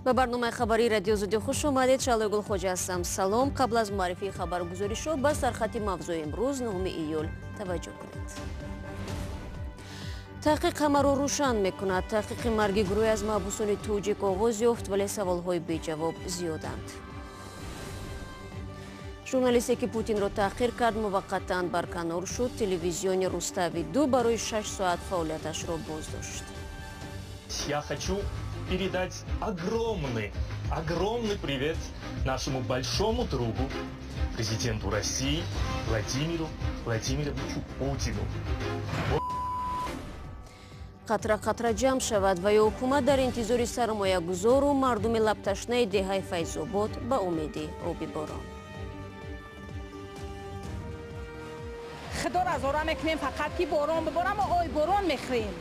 Ба барномаи хабарии Радиои Озодӣ хуш омадед. Шаҳлои Гулхоҷа ҳастам. Салом. Қабл аз муаррифии хабаргузоришҳо ба сархати мавзӯи имрӯз 9 июл таваҷҷӯҳ кунед. Таҳқиқ ҳамаро рӯшан мекунад. Таҳқиқи марги гурӯҳе аз маҳбусони тоҷик оғоз ёфт, вале саволҳои беҷавоб зиёданд. Журналисте ки Путинро таҳқир кард, муваққатан барканор шуд. Телевизиони Рустави 2 барои 6 соат фаъолияташро боздошт. Я хочу передать огромный, огромный привет нашему большому другу, президенту России Владимиру Владимировичу Путину. Қатра қатра ҷамъ шавад ва ё ҳукумат дар интизори сармоягузору мардуми лабташнаи деҳаи Файзобод ба умеди оби борон. Худоро зора мекунем фақат ки борон биборам, мо ой борон мехӯрем.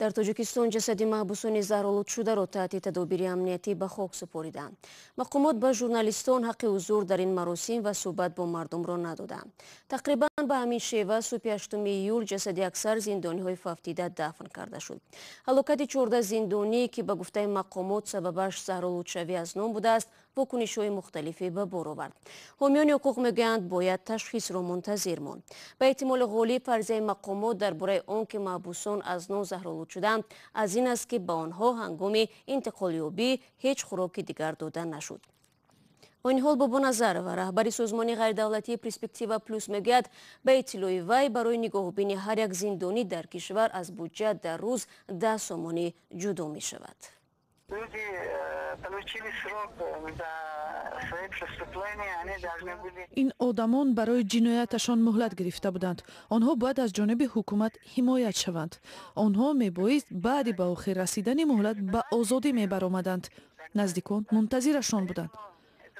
Дар Тоҷикистон ҷасади маҳбусони заҳролудшударо таҳти тадобири амниятӣ ба хок супориданд. Мақомот ба журналистон ҳаққи ҳузур дар ин маросим ва суҳбат бо мардумро надоданд. Тақрибан ба ҳамин шева субҳи 8 июл ҷасади аксар зиндониҳои фавтида дафн карда шуд. Ҳалокати 14 зиндонӣ, ки ба гуфтаи мақомот сабабаш заҳролудшавӣ аз нон будааст, вокунишҳои мухталифе ба бор овард. Ҳомиёни ҳуқуқ мегӯянд, бояд ташхисро мунтазир монд. Ба эҳтимоли ғолиб фарзияи мақомот дар бораи он ки маҳбусон аз нон заҳролуд шуданд, аз ин аст ки ба онҳо ҳангоми интиқолёбӣ ҳеҷ хӯроки дигар дода нашуд. Ойниҳол Бобоназарова, раҳбари созмони ғайридавлатии Перспектива Плюс, мегӯяд, ба иттилои вай барои нигоҳубини ҳар як зиндонӣ дар кишвар аз буҷа дар рӯз 10 сомонӣ ҷудо мешавад. Люди получили срок за свои преступления, они должны были. Ин одамон барои ҷинояташон муҳлат гирифта буданд. Онҳо бояд аз ҷониби ҳукумат ҳимоят шаванд. Онҳо мебоист баъди ба охир расидани муҳлат ба озодӣ мебаромаданд. Наздикон мунтазирашон буданд.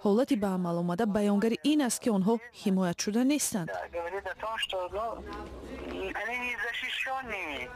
Ҳолати ба амал омада баёнгари ин аст, ки онҳо ҳимоятшуда нестанд. Говорит о том, что, ну, они не защищенные.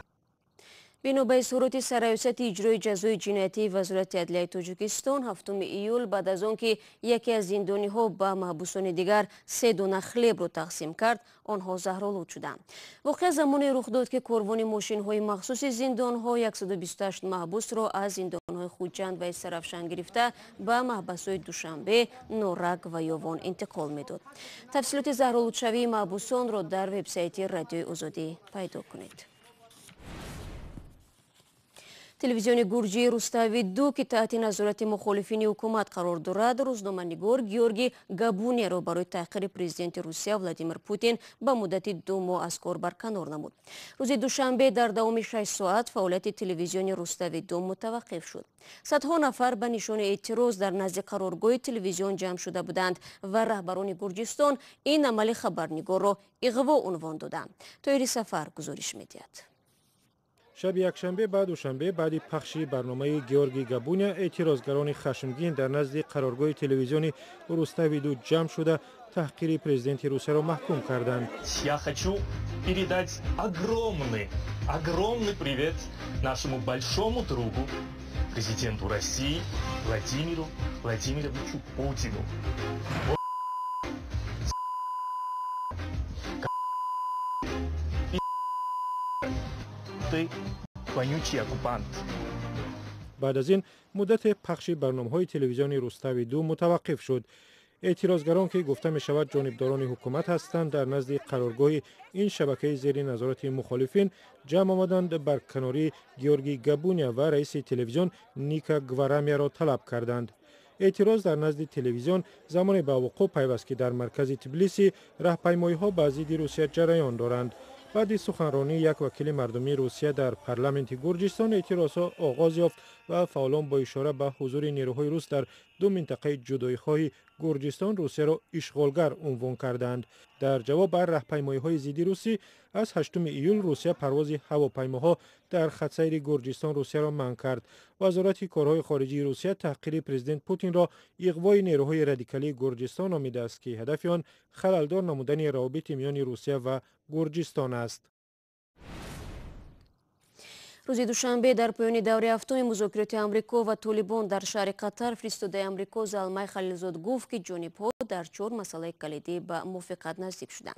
Бино ба изҳороти сарраёсати иҷрои ҷазои ҷиноятии Вазорати адлияи Тоҷикистон, 7 июл баъд аз он ки яке аз зиндониҳо ба маҳбусони дигар 3 дона хлебро тақсим кард, онҳо заҳролуд шуданд. Воқеа замоне рух дод, ки корвони мошинҳои махсуси зиндонҳо 128 маҳбусро аз зиндонҳои Хуҷанд ва Истаравшан гирифта ба маҳбасҳои Душанбе, Норак ва Ёвон интиқол медод. Тафсилоти заҳролудшавии маҳбусонро дар вебсайти Радиои Озодӣ пайдо кунед. Телевизиони гурҷии Рустави 2, ки таҳти назорати мухолифини ҳукумат қарор дорад, рӯзноманигор Георгий Габунияро барои таҳқири президенти Русия Владимир Путин ба муддати 2 моҳ аз кор барканор намуд. Рӯзи душанбе дар давоми 6 соат фаъолияти телевизиони Рустави 2 мутаваққиф шуд. Садҳо нафар ба нишони эътироз дар назди қароргоҳи телевизион ҷамъ шуда буданд ва раҳбарони Гурҷистон ин амали хабарнигорро иғво унвон доданд. Тоири Сафар гузориш медиҳад. Шаби якшанбе ба душанбе баъди пахши барномаи Георгий Габуния эътирозгарони хашмгин дар назди қароргоҳи телевизиони Рустави 2 ҷамъ шуда таҳқири президенти Русияро маҳкум карданд. Я хочу передать огромный, огромный привет нашему большому другу, президенту России Владимиру Владимировичу Путину. Ты вонючий оккупант. Баъд аз ин муддати пахши барномаҳои телевизиони Рустави 2 мутаваққиф шуд. Эътирозгарон, ки гуфта мешавад ҷонибдорони ҳукумат ҳастанд, дар назди қароргоҳи ин шабакаи зери назорати мухолифин ҷамъ омаданд, барканории Георгий Габуния ва раиси телевизион Ника Гварамияро талаб карданд. Эътироз дар назди телевизион замоне ба вуқӯъ пайваст, ки дар маркази Тбилиси раҳпаймоиҳо ба зидди Русия ҷараён доранд. Баъди суханронии як вакили мардумии Русия дар парламенти Гурҷистон эътирозҳо оғоз ёфт ва фаъолон бо ишора ба ҳузури нерӯҳои рус дар ду минтақаи ҷудоихоҳи Гурҷистон Русияро ишғолгар унвон карданд. Дар ҷавоб ба раҳпаймоиҳои зидди русӣ аз 8 июл Русия парвози ҳавопаймоҳо дар хатсайри Гурҷистон Русияро манъ кард. Вазорати корҳои хориҷии Русия таҳқири президент Путинро иғвои нерӯҳои радикалии Гурҷистон номидааст, ки ҳадафи он халалдор намудани равобити миёни Русия ва Гурҷистон аст. Рӯзи душанбе дар поёни даври ҳафтуми музокироти Амрико ва Толибон дар шаҳри Қатар фиристодаи Амрико Залмай Халилзод гуфт, ки ҷонибҳо дар чор масъалаи калидӣ ба мувофиқат наздик шуданд.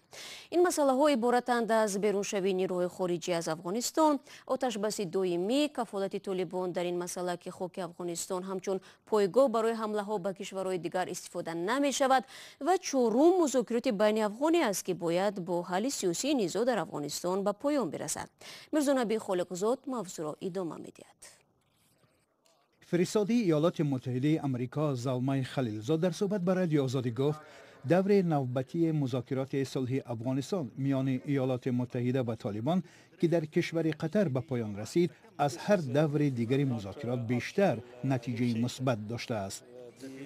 Ин масъалаҳо иборатанд аз беруншавии нерӯҳои хориҷӣ аз Афғонистон, оташбаси доимӣ, кафолати Толибон дар ин масъала, ки хоки Афғонистон ҳамчун пойгоҳ барои ҳамлаҳо ба кишварҳои дигар истифода намешавад, ва чорум музокироти байни афғонӣ аст, ки бояд бо ҳалли сиёсии низоъ дар Афғонистон ба поён бирасад. Мирзонаби Холиқзод мавзӯъро идома медиҳад. Фиристодаи Иёлоти Муттаҳидаи Амрико Залмай Халилзод дар суҳбат ба Радиои Озодӣ гуфт, даври навбатии музокироти сулҳи Афғонистон миёни Иёлоти Муттаҳида ва Толибон, ки дар кишвари Қатар ба поён расид, аз ҳар даври дигари музокирот бештар натиҷаи мусбат доштааст.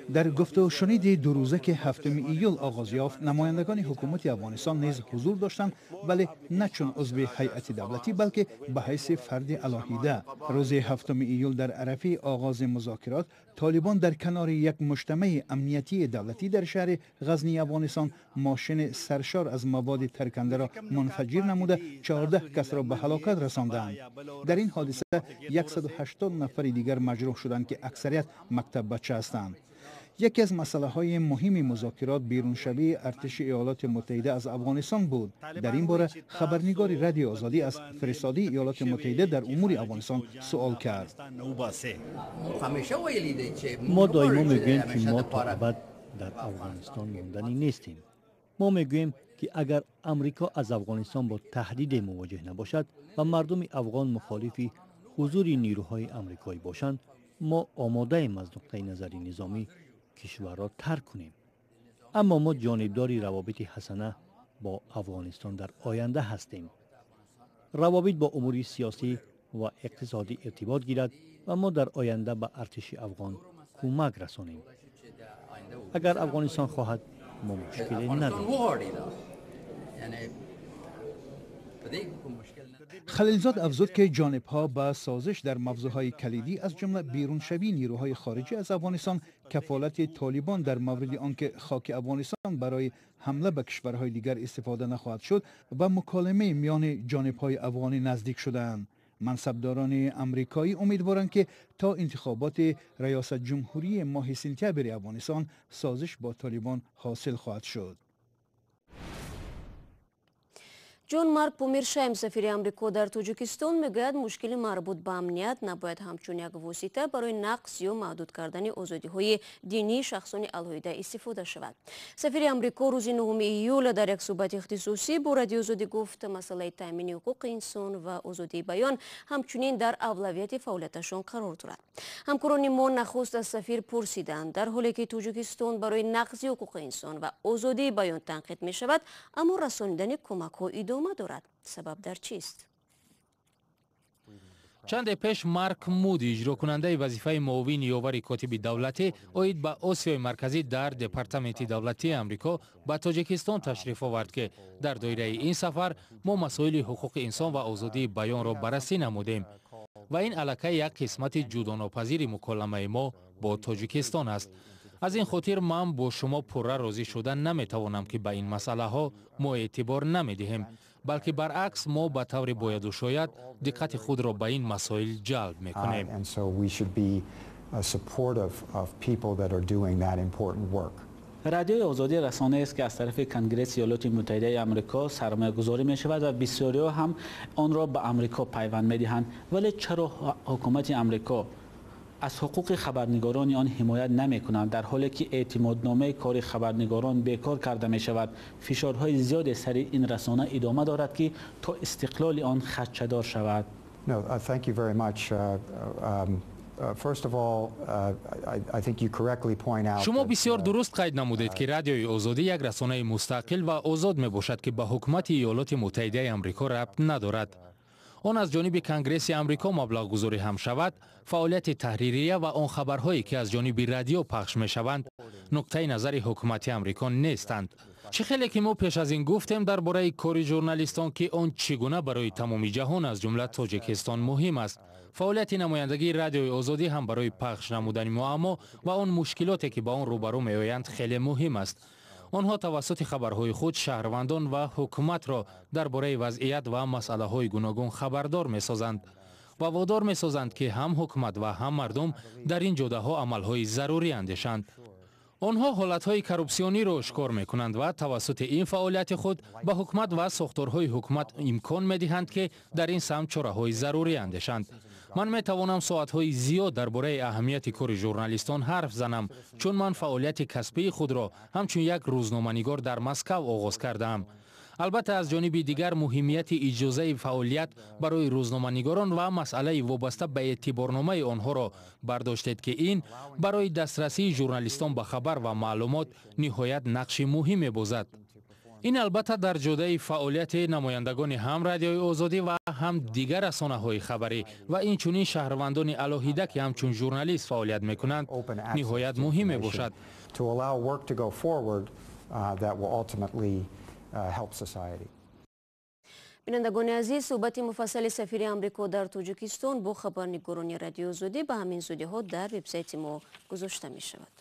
Дар гуфту шуниди дурӯза, ки 7 июл оғоз ёфт, намояндагони ҳукумати Афғонистон низ ҳузур доштанд, вале на чун узви ҳайати давлатӣ, балки ба ҳайси фарди алоҳида. Рӯзи 7 июл дар арафаи оғози музокирот Толибон дар канори як муҷтамаи амниятии давлатӣ дар шаҳри Ғазнии Афғонистон мошини саршор аз маводи таркандаро мунфаҷир намуда, 14 касро ба ҳалокат расонданд. Дар ин ҳодиса 180 нафари дигар маҷрӯҳ шуданд, ки аксарият мактаббача ҳастанд. Яке аз масъалаҳои муҳими музокирот беруншавии артиши Иёлоти Муттаҳида аз Афғонистон буд. Дар ин бора хабарнигори Радиои Озодӣ аз фиристодаи Иёлоти Муттаҳида дар умури Афғонистон суол кард. Мо доимо мегӯем, ки мо то абад дар Афғонистон монданӣ нестем. Мо мегӯем, ки агар Амрико аз Афғонистон бо таҳдиде мувоҷеҳ набошад ва мардуми афғон мухолифи ҳузури нерӯҳои амрикоӣ бошанд, мо омодаем аз нуқтаи назари низомӣ кишварро тарк кунем. Аммо мо ҷонибдори равобити ҳасана бо Афғонистон дар оянда ҳастем. Равобит бо умури сиёсӣ ва иқтисодӣ иртибот гирад ва мо дар оянда ба артиши афғон кӯмак расонем. Агар Афғонистон хоҳад, мо мушкиле надорем. Халилзод афзуд, ки ҷонибҳо ба созиш дар мавзӯъҳои калидӣ, аз ҷумла беруншавии нерӯҳои хориҷӣ аз Афғонистон, кафолати Толибон дар мавриди он ки хоки Афғонистон барои ҳамла ба кишварҳои дигар истифода нахоҳад шуд, ва муколимаи миёни ҷонибҳои афғонӣ наздик шудаанд. Мансабдорони амрикоӣ умедворанд, ки то интихоботи риёсат ҷумҳурии моҳи сентябри Афғонистон созиш бо Толибон ҳосил хоҳад шуд. Ҷон Марк Помершайм, сафири Амрико дар Тоҷикистон, мегӯяд, мушкили марбут ба амният набояд ҳамчун як восита барои нақс ё маҳдуд кардани озодиҳои динии шахсони алоҳида истифода шавад. Сафири Амрико рӯзи 9 июл дар як суҳбати ихтисосӣ бо Радиои Озодӣ гуфт, масъалаи таъмини ҳуқуқи инсон ва озодии баён ҳамчунин дар авлавияти фаъолияташон қарор дорад. Ҳамкорони мо нахуст аз сафир пурсиданд, дар ҳоле ки Тоҷикистон барои нақзи ҳуқуқи инсон ва озодии баён танқид мешавад, аммо расонидани кӯмакҳо идома дорад. Сабаб дар чист? Чанде пеш Марк Муди, иҷрокунандаи вазифаи муовини ёвари котиби давлатӣ оид ба Осиёи Марказӣ дар Департаменти давлатии Амрико, ба Тоҷикистон ташриф овард, ки дар доираи ин сафар мо масоили ҳуқуқи инсон ва озодии баёнро баррасӣ намудем ва ин аллакай як қисмати ҷудонопазири муколамаи мо бо Тоҷикистон аст. Аз ин хотир ман бо шумо пурра розӣ шуда наметавонам, ки ба ин масъалаҳо мо эътибор намедиҳем, балки баръакс мо ба таври бояду шояд диққати худро ба ин масоил ҷалб мекунем. Радиои Озодӣ расонаест, ки аз тарафи Конгресси Иёлоти Муттаҳидаи Амрико сармоягузорӣ мешавад ва бисёриҳо ҳам онро ба Амрико пайванд медиҳанд. Вале чаро ҳукумати Амрико аз ҳуқуқи хабарнигорони он ҳимоят намекунанд, дар ҳоле ки эътимодномаи кори хабарнигорон бекор карда мешавад? Фишорҳои зиёде сари ин расона идома дорад, ки то истиқлоли он хадшадор шавад. Шумо бисёр дуруст қайд намудед, ки Радиои Озодӣ як расонаи мустақил ва озод мебошад, ки ба ҳукумати Иёлоти Муттаҳидаи Амрико рабт надорад. Он аз ҷониби Конгресси Амрико маблағгузорӣ ҳам шавад, фаъолияти таҳририя ва он хабарҳое, ки аз ҷониби радио пахш мешаванд, нуқтаи назари ҳукумати Амрико нестанд. Чӣ хеле ки мо пеш аз ин гуфтем дар бораи кори журналистон, ки он чӣ гуна барои тамоми ҷаҳон, аз ҷумла Тоҷикистон, муҳим аст. Фаъолияти намояндагии Радиои Озодӣ ҳам барои пахш намудани муаммо ва он мушкилоте, ки ба он рӯбарӯ меоянд, хеле муҳим аст. Онҳо тавассути хабарҳои худ шаҳрвандон ва ҳукуматро дар бораи вазъият ва масъалаҳои гуногун хабардор месозанд. Ва водор месозанд, ки ҳам ҳукумат ва ҳам мардум дар ин ҷодаҳо амалҳои зарурӣ андешанд. Онҳо ҳолатҳои коррупсиониро ошкор мекунанд ва тавассути ин фаъолияти худ ба ҳукумат ва сохторҳои ҳукумат имкон медиҳанд, ки дар ин самт чораҳои зарурӣ андешанд. Ман метавонам соатҳои зиёд дар бораи аҳамияти кори журналистон ҳарф занам, чун ман фаъолияти касбии худро ҳамчун як рӯзноманигор дар Москав оғоз кардаам. Албатта, аз ҷониби дигар, муҳимияти иҷозаи фаъолият барои рӯзноманигорон ва масъалаи вобаста ба эътиборномаи онҳоро бардоштед, ки ин барои дастрасии журналистон ба хабар ва маълумот ниҳоят нақши муҳим мебозад. Ин албатта дар ҷодаи фаъолияти намояндагони ҳам Радиои Озодӣ ва ҳам дигар расонаҳои хабарӣ ва инчунин шаҳрвандони алоҳида, ки ҳамчун журналист фаъолият мекунанд, ниҳоят муҳим мебошад. Бинандагони азиз, суҳбати муфассали сафири Амрико дар Тоҷикистон бо хабарнигорони Радиои Озодӣ ба ҳамин зудиҳо дар вебсайти мо гузошта мешавад.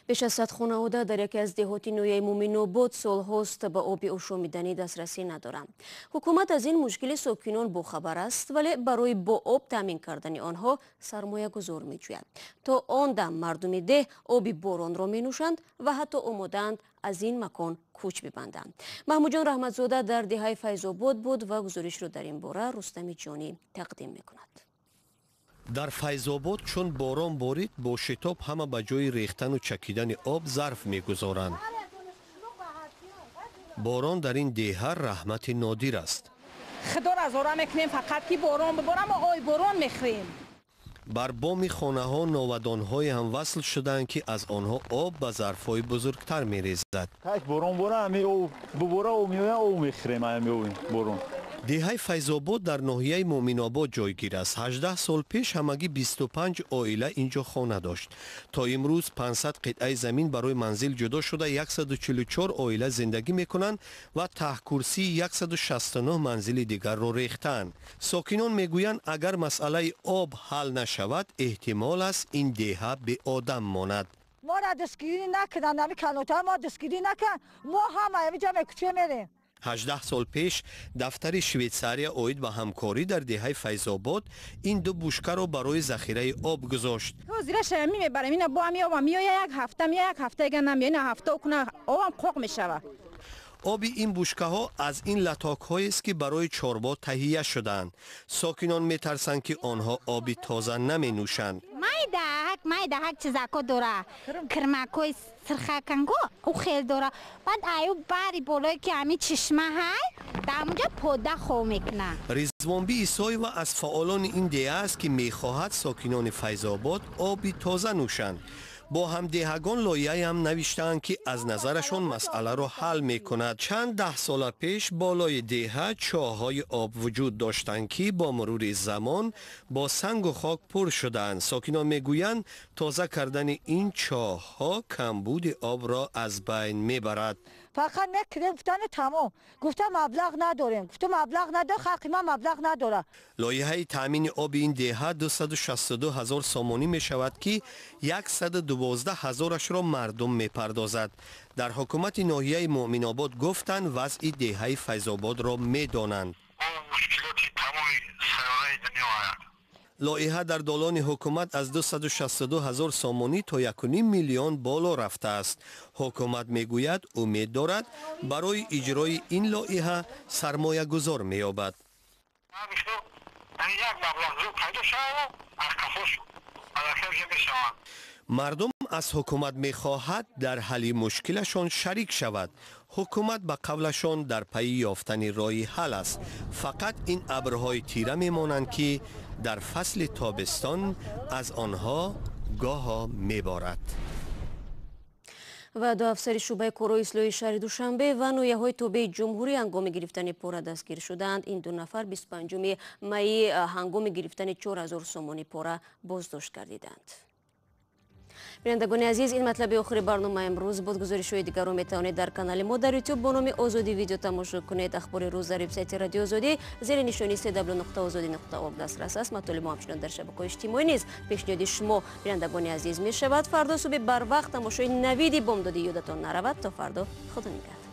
Беш аз 100 хонавода дар яке аз деҳоти ноҳияи Муъминобод солҳост ба оби ошомиданӣ дастрасӣ надоранд. Ҳукумат аз ин мушкили сокинон бохабар аст, вале барои бо об таъмин кардани онҳо сармоягузор меҷӯяд. То он дам мардуми деҳ оби боронро менӯшанд ва ҳатто омодаанд аз ин макон кӯч бибанданд. Маҳмудҷон Раҳматзода дар деҳаи Файзобод буд ва гузоришро дар ин бора Рустами Ҷонӣ тақдим мекунад. Дар Файзобод чун борон борид, бо шитоб ҳама ба ҷои рехтану чакидани об зарф мегузоранд. Борон дар ин деҳа раҳмати нодир аст. Худоро зора мекунем фақат ки борон биборам, мо оби борон мехӯрем. Бар боми хонаҳо новадонҳое ҳам васл шудаанд, ки аз онҳо об ба зарфҳои бузургтар мерезад. Так борон бора, ҳами об бибора, об меояд, об мехӯрем, ҳами оби борон. Деҳаи Файзобод дар ноҳияи Муъминобод ҷойгир аст. 18 сол пеш ҳамагӣ 25 оила инҷо хона дошт. То имрӯз 500 қитъаи замин барои манзил ҷудо шуда, 144 оила зиндагӣ мекунанд ва таҳкурсии 169 манзили дигарро рехтаанд. Сокинон мегӯянд, агар масъалаи об ҳал нашавад, эҳтимол аст ин деҳа беодам монад. Моро дастгирӣ накунанд, ҳами калонтар мо дастгирӣ накунанд, мо ҳама ҳамиҷа мекӯча мерем. 18 сол пеш дафтари Швейтсария оид ба ҳамкорӣ дар деҳаи Файзобод ин ду бушкаро барои захираи об гузошт. Зираша мебарем, ина бо ҳами обам меояд, як ҳафта меояд, як ҳафта дига намеояд, ина ҳафта куна обам қоқ мешавад. Оби ин бушкаҳо аз ин латокҳоест, ки барои чорво таҳия шудаанд. Сокинон метарсанд, ки онҳо оби тоза наменӯшанд. Майдаҳак чизако дора, кирмакҳои сирхаканго ӯ хел дора. Баъд аю бари болое ки ҳами чишма ҳай, дар ҳамонҷа пода хов мекунад. Ризвонби Исоева аз фаъолони ин деҳа аст, ки мехоҳад сокинони Файзобод оби тоза нӯшанд. Бо ҳамдеҳагон лоиҳаам навиштаанд, ки аз назарашон масъаларо ҳал мекунад. Чанд даҳ сола пеш болои деҳа чоҳҳои об вуҷуд доштанд, ки бо мурури замон бо сангу хок пур шудаанд. Сокинон мегӯянд, тоза кардани ин чоҳҳо камбуди обро аз байн мебарад. Фақат мекунем, гуфтани тамом. Гуфта маблағ надорем. Гуфта маблағ надор, халқи ма маблағ надорад. Лоиҳаи таъмини оби ин деҳа 262 ҳазор сомонӣ мешавад, ки 112 ҳазорашро мардум мепардозад. Дар ҳукумати ноҳияи Муъминобод гуфтанд, вазъи деҳаи Файзободро медонанд. Мушкилоти тамоми сайёраи дунё аст. Лоиҳа дар долони ҳукумат аз 262 ҳазор сомонӣ то 1,5 миллион боло рафтааст. Ҳукумат мегӯяд, умед дорад барои иҷрои ин лоиҳа сармоягузор меёбад. Мардум аз ҳукумат мехоҳад дар ҳалли мушкилашон шарик шавад. Ҳукумат ба қавлашон дар пайи ёфтани роҳи ҳал аст. Фақат ин абрҳои тира мемонанд, ки дар фасли тобистон аз онҳо гоҳо меборад. Ва ду афсари шӯъбаи корҳои ислоҳии шаҳри Душанбе ва ноҳияҳои тобеи ҷумҳурӣ ҳангоми гирифтани пора дастгир шуданд. Ин ду нафар 25 майи ҳангоми гирифтани 4000 сомонӣ пора боздошт гардиданд. Бинандагони азиз, ин матлаби охири барномаи имрӯз буд. Гузоришҳои дигарро метавонед дар канали мо дар YouTube бо номи Озодӣ видео тамошо кунед. Ахбори рӯз дар вебсайти Радиои Озодӣ зери нишони cw.ozodi.org дастрас аст. Матолиби мо ҳамчунин дар шабакаҳои иҷтимоӣ низ пешниҳоди шумо, бинандагони азиз, мешавад. Фардо субҳи барвақт тамошои навиди бомдодӣ ёдатон наравад. То фардо, худо нигаҳдор.